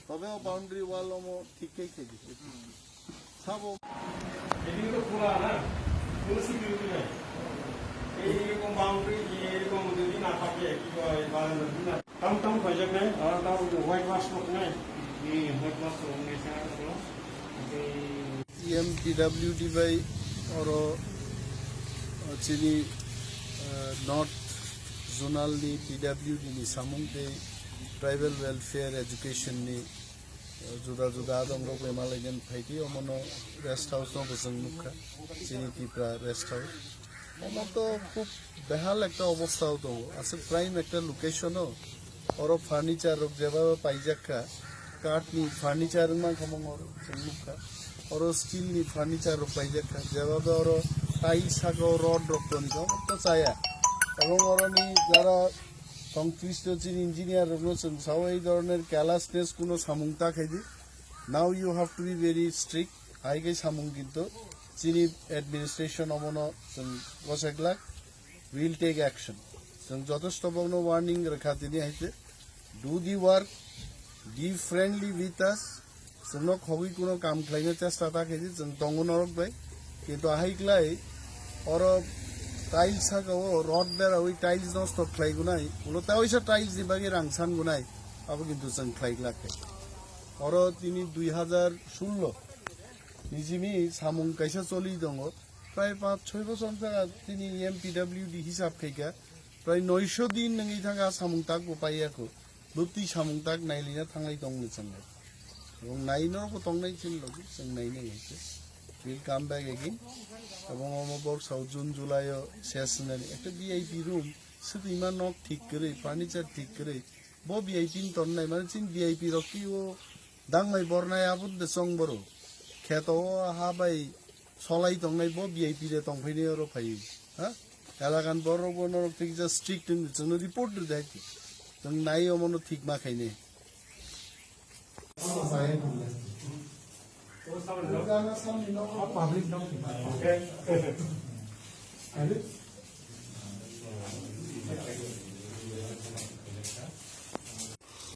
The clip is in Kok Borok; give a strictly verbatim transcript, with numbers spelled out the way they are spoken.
Tobe o boundary wall omo thik khe khe di. Sabo. এদিকে তো খোলা না, কোনো সিকিউরিটি নাই। এইরকম বাউন্ডারি দিয়ে এরকম যদি না থাকে, কি হয়, বারান্দা দিয়ে না। Tam tam khojak nai, ah, tam white wash rok nai. Ni white wash rok nai sa ko. E M P W D bai oro, ah, chini, ah, North Zonal ni P W D ni samung tei Tribal Welfare Education ni, ah, juda juda adong rok bai malai den phaidi, omono rest house no bo chwng nukha, chini Tipra rest house. Omo to khub behal ekta obostha o tongo. Aswk prime ekta location o. Oro furniture rok jeba paijak kha. Kath ni furniture wngma kha mong oro chwng nukha. Oro steel ni furniture rok paijak kha. Jeba oro tiles saka o rod rok toni kha, omo to chaya. Ebong oro ni jara songklisto chini engineer rok no chwng sao ei dhoroner carelessness kuno samung ta khaidi. Now you have to be very strict. Hai khe samung kintu chini administration omono chwng gosek lak. Will take action. Chwng jotosto bokno warning rwkha tini hai khe. Do the work, be friendly with us. Chwngno khogwi kuno kam khlaina chesta ta khaidi, chwng tongo norok bai. Kintu ahai klai oro tiles saka o rod berawi tiles nosto khlai gunai. Ulo ta oisa tiles ni bagwi rang san gunai. Abo kintu chwng khlai glak khe. Oro tini dui hazar sullo ni simi samung kaisa choli tongo. Prai panch choi bochor wngkha tini M P W D hisab khaikha. Prai noisho din nangwi thangkha samung tak bo paiya kho. Bwtwi samung tak nailina thanglai tongni chwngno. Ebong nai norokbo tongnai chini logi chwng nainai hai khe. Will come back again. Ebong omo bok sao June July o ses wngnani ekta V I P room. Swtwima nok thik kwrwi, furniture thik kwrwi. Bo V I P ni tonnai mani chini V I P rok ki o dangnai bornai abo de chong boro. Kheto o ha bai solai tongnai bo V I P de tongphainai oro phaiwi. Ha? Elakan borok bo norok thik ja strict wng chwngno report rwjak. Chwng nai omono thik ma khainai. Public no.